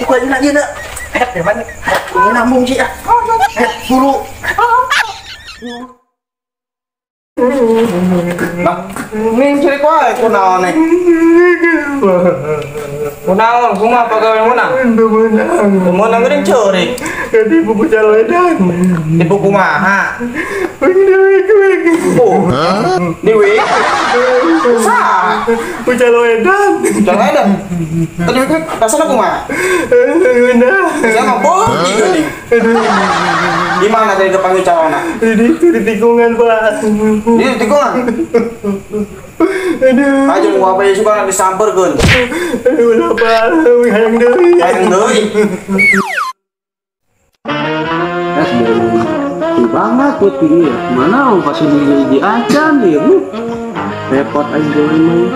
lagi aja nak. Ya mana? Ini nambung sih ah. Dulu. Bang, ini cari kau itu naon nih? Munang, semua pegawai munang. Munang gering curi. Di buku calon edan. Di buku maha. Di wik. Sah. Buku calon edan. Calon edan. Tadi wik pasal aku mah. Saya ngapun juga nih. Di mana tadi kepanggil calon? Di tikungan pak. Di tikungan. Aduh. Aja gua apa ya suka disamperkeun. Ulah pak, hayang deui. Hayang deui. Banget putih ya. Mana pas di acan ya bu. Repot aja dulu mah.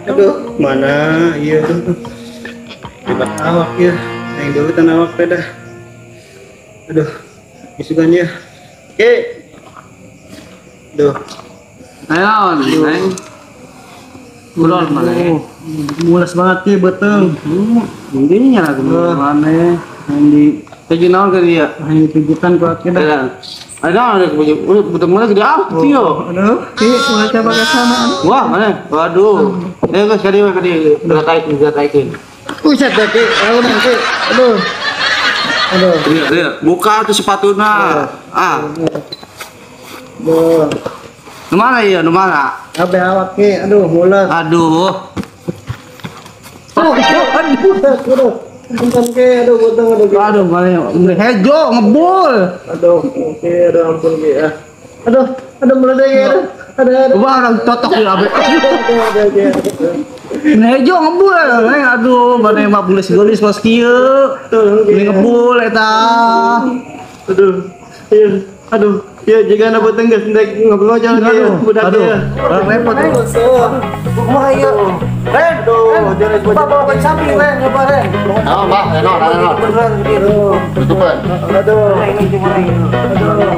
Aduh, mana iya tuh. Hebat awak ya. Yang dulu tan awak dah. Aduh, isukannya. Oke. Duh. Ayo, neng. Ulol mana? Mulas banget ki beteng. Ini nyala ke mana? Yang di regional ke dia. Hanya pijitan kuat kita. Ada betul-betul gede apa yo? Aduh, ki mulai coba ke sana. Wah, mana? Waduh. Guys, kali taikin. Uset deh ki, nanti. Aduh. Aduh. Iya, buka tuh sepatuna. Duh. Numana ya, numana. Abe awak ki, aduh mulas. Aduh. Aduh. Bukan ke, aduh botong Aduh, mana ya? Hejo ngebul. Aduh, oke, aduh ampun ki ya. Aduh meledai ya. Ada. Wah, orang totok ya abe. Ada. Hejo ngebul. Aduh, mana yang bulis pas kieu. Ini ngebul eta. Aduh. Iya. Aduh. Ya, jika anak botong geus ndek ngobrol aja ya. Budak ya. Repot. Kumaha ieu? Ren, jangan bawa ke samping Ren, nyoba Ren. Oh, Mbak, enak. Beneran gitu. Tutupan. Aduh. Ini gimana ini? Aduh.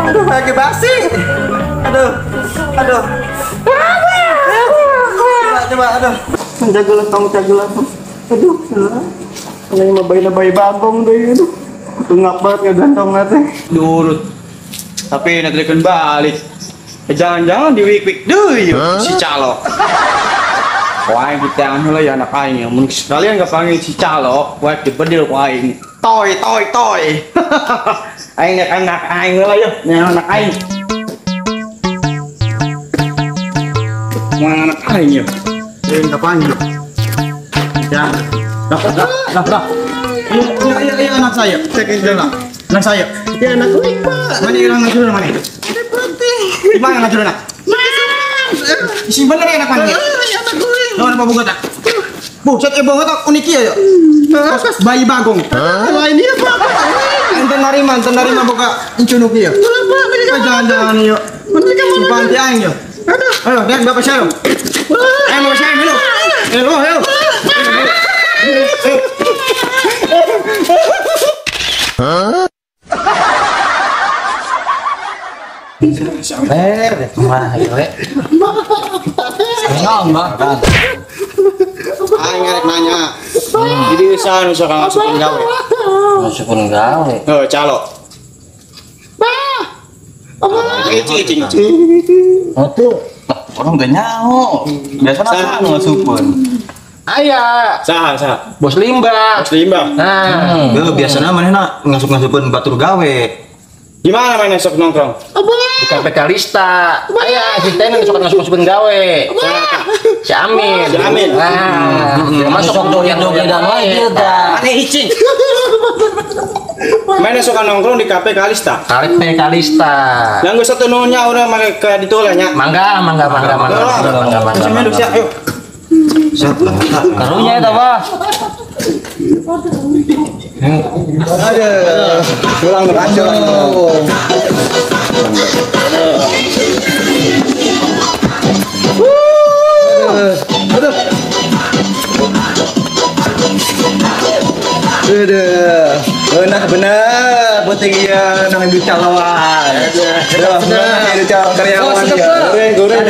Aduh, lagi basi. Aduh. Coba, aduh. Jaga lentong. Aduh, ini mah bayi bagong deh, aduh. Tengap banget ngegantong nanti. Durut. Tapi nanti balik. Jangan-jangan di wik deh si calo. Wah, kita anu lah ya anak aing ya. Mun sekalian enggak panggil si calo, wah dibedil ku aing. Toy. Aing anak aing lah ya, anak aing. Mana anak aing ya? Dia enggak panggil. Jangan. Dah. Iya anak saya. Cekin dulu. Anak saya. Ya anak kuning pak. Mana yang anak dulu mana? Ada penting. Di mana anak dulu nak? Si bener ya anak mana? Anak kuning. Lawan apa buka tak? Bu, set ibu nggak tak unik ya? Bayi bagong. Wah ini apa? Enten narima buka incunuk ya. Jangan yuk. Simpan ti aing yuk. Ayo, lihat bapak saya. Ayo bapak saya dulu. Ayo. Aing ngarek nanya. Jadi usaha kang masukin gawe. Masukin gawe. Oh, calo. Cing. Oh tuh, orang gak nyaho. Biasanya aku ngasupun. Ayah. Saha. Bos limbah. Bos limbah. Nah. Biasanya mana nak ngasup-ngasupun batur gawe. Gimana main esok nongkrong? Di Kafe Kalista. Ayah, kita ini masuk gawe. Si Amin. Si Amin. Nah, masuk joget-joget dan wae. Ane icing. Main esok nongkrong di Kafe Kalista. Kafe Kalista. Yang gue satu nonya udah pakai ke ditolanya. Mangga. Siap, siap, yuk. Siap lah. Karunya itu apa? Aduh, pulang beracun. Bener, penting ya nang duit lawan. Bener, duit karyawan ya. Goreng.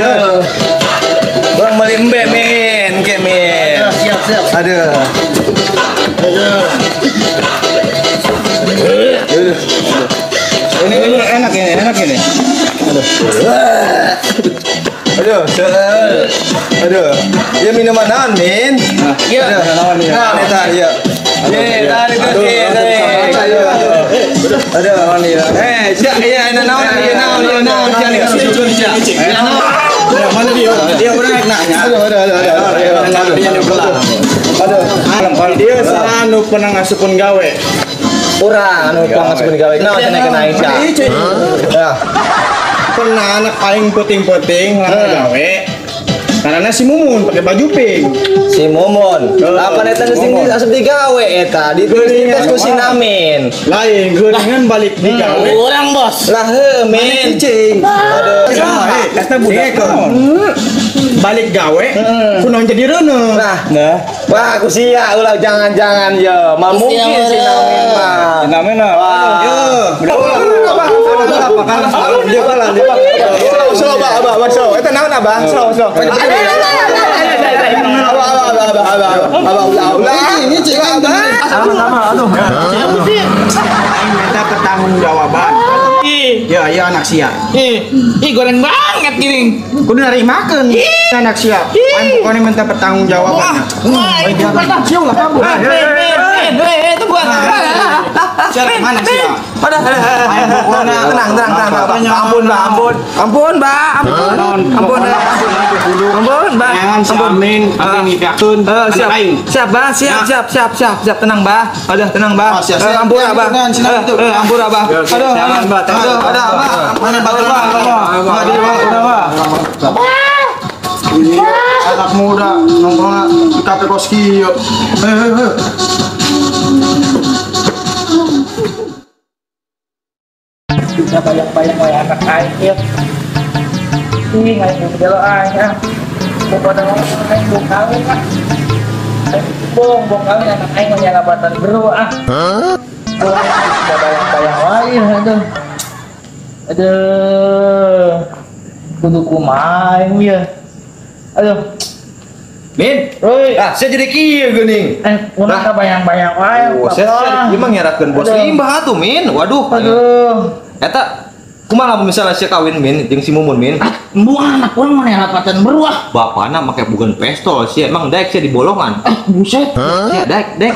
Bang melimbe min, kemin. Siap. Aduh. Ini enak ini. Aduh. Ya minuman naon, Min? Iya. Naon ya? Nah, eta ya. Tarik. Aduh, naon ya? Sia iya naon sia. Mana dia? Dia udah nanya. Aduh. Dia anu pernah ngasupun gawe. Urang anu pangasupun gawe. Naon cenah kena Aisyah. Ya. Pernah anak paling penting gawe. Karena si Mumun pakai baju pink. Si Momon. Apa eta geus asup digawe eta? Ditulis ku si Namin. Lain geuningan balik di gawe. Urang bos. Lah heuh min. Cicing. Aduh. Eta budak balik gawe kunaon jadi reuneuh. Nah. Wah, ku sia ulah jangan ya. Mungkin si Namin mah. Namin wah. Yo. Slow. Eta naon Abah? Slow. Ini cik Abah. Sama-sama, aduh. Minta pertanggungjawaban. Ya anak siap. Goreng banget gini. Kudu narimakeun. Anak siap. Pokoknya minta pertanggungjawaban. Wah, itu pernah siung lah kamu. Itu bukan. Siap mana siap? Tenang. Ampun, Mbak. Jangan siamin apa nikahkeun. Siap, Mbak. Siap. Tenang, Mbak. Udah, tenang, Mbak. Ampun, Abah. Ampun, Abah. Aduh, Mbak. Ada Abah. Mana batur Mbak? Ini anak muda nongkrong di kafe koski yuk. Bisa bayang-bayang kayak anak air. Ini nggak berjalan aja. Pokoknya orang belum kawin lah. Bong kawin anak air mau nyala batan beru ah. Bisa bayang-bayang lain aduh. Kudu kumain ya. Aduh. Min. Oi. Saya jadi kieu geuning. Urang ka bayang-bayang wae. Saya ieu mah ngerakeun bos limbah atuh, Min. Waduh. Aduh. Eta kumaha misalnya si kawin Min jeung si Mumun Min? Buang anak urang mah nyala beru ah. Bapana make bukan pistol sih emang daek sih di bolongan. Buset. Ya daek teh.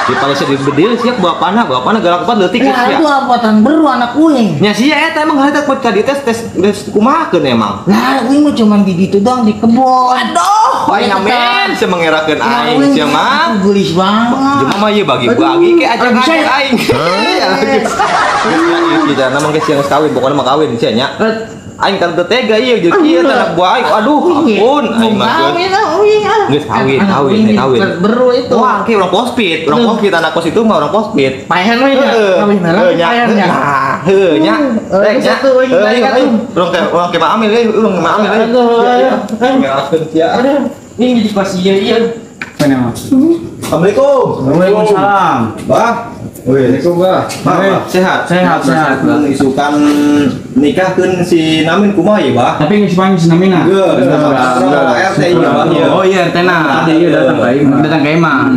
Di paling sih di bedil sih bapana galak banget leutik Ya sih. itu apatan beru anak uing. Nya sia eta emang harita buat ka tes kumahakeun emang. Lah uing mah cuman di ditu doang di kebon. Aduh. Wah men saya mengerakeun aing sia mah. Gelis banget. Cuma mah ieu bagi-bagi ke ajak-ajak aing. Kita nama geus yang kawin pokoknya mah kawin sia nya. Aing kan tega ieu jeung kieu anak buah aing. Aduh ampun aing mah geus kawin. Beru itu. Wah, kayak orang pospit anak kos itu mah orang pospit. Pahen we nya. Kawin pahen nya. Nah, heuh nya. Teh nya. Orang ke Amil euy, urang ke Amil euy. Ngerakeun sia. Ini di pas ieu. Assalamualaikum. Waalaikumsalam. Bah. Waalaikumsalam, Bah. Bah, sehat. Isukan nikahkeun si Namin kumaha ya, Bah? Tapi geus panggil si Namina. RT ieu, Bah. Oh iya, tena. Tadi ieu datang ka imah.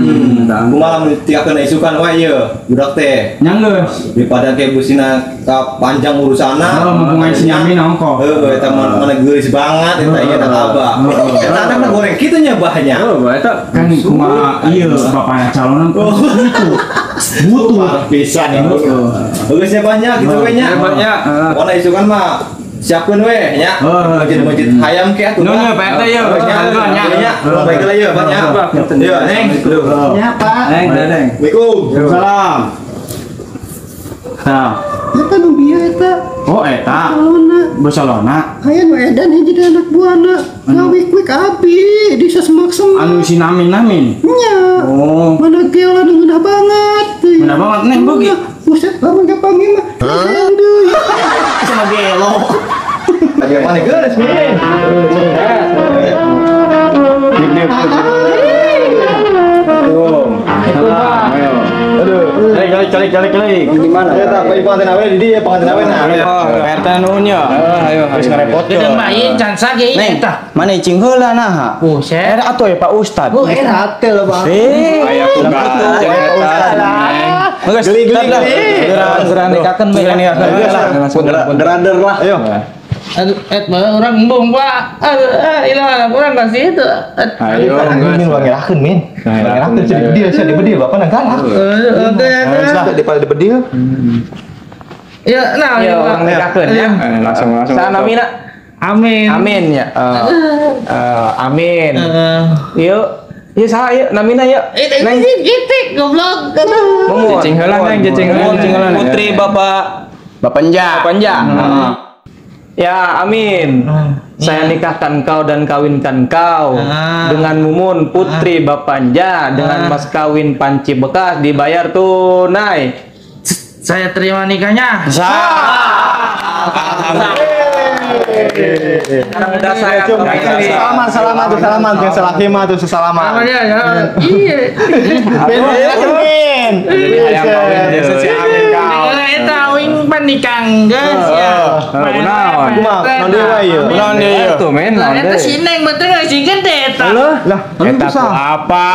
Kumaha nikahkeun isukan wae ieu, budak teh. Nyanggeus. Daripada ke busina ka panjang urusana. Oh, mumpung si Namina ongko. Heuh, eta mana geulis banget eta ieu eta Abah. Eta anakna goreng kitu nya Bahnya. Oh, eta kan kumaha ieu bapana calonan gitu. butuh bisa nih. Bagusnya banyak gitu kayaknya. Banyak. Pokoknya isu kan mah siapkan weh nya. Masjid hayam ke atuh. Nunggu Pak RT ya. Ya. Baiklah ya banyak. Yo, Neng. Ya Pak. Neng. Assalamualaikum. Salam. Nah, Eta nu bieu eta. oh eta Alona. Barcelona. Aya nu edan hiji di anak buahna. Ngawik-wik abi di sesmak-semak. Anu si namin. Nya. Oh, Mana geola nu ngena banget. ngena banget, Neng, bogi. Buset, kamu gak panggil mah. Aduh. sama gelo. Yang mana geus nih? Calik. Gimana? Ya tak pengantin awe di dia pengantin awe nah. RT nunya. Ayo, geus ngarepot. Dengan main can sage Neng, eta. mana cing heula nah? Buset. Era atuh ya Pak Ustad. Oh, enak teh lah, Bang. Aya tugas. Geus geran nikakeun bae. Derader lah. Ayo. Aduh, orang embung Pak. Ilah orang kasih itu. Ayo, min wangirakeun min. Wangirakeun jadi dia sia dibedil bapak nang galak. Daripada dibedil. Ya, nah, Ya orang nikakeun ya. Langsung. Sana mina. Amin. Amin ya. Amin. Yuk. Yuk saha yuk namina yuk. Neng Gitik goblok. Mumun. Cicing heula, Neng, cicing heula. Putri Bapak Panja. Ya, amin. Saya nikahkan kau dan kawinkan kau dengan Mumun putri Bapanja dengan mas kawin panci bekas dibayar tunai. Saya terima nikahnya. Udah saya Salaman Namanya ya. Iya. Amin. Eta wing panikang guys ya. Tuh men. Eta sineng betul sih gede eta. Lah, Eta apa?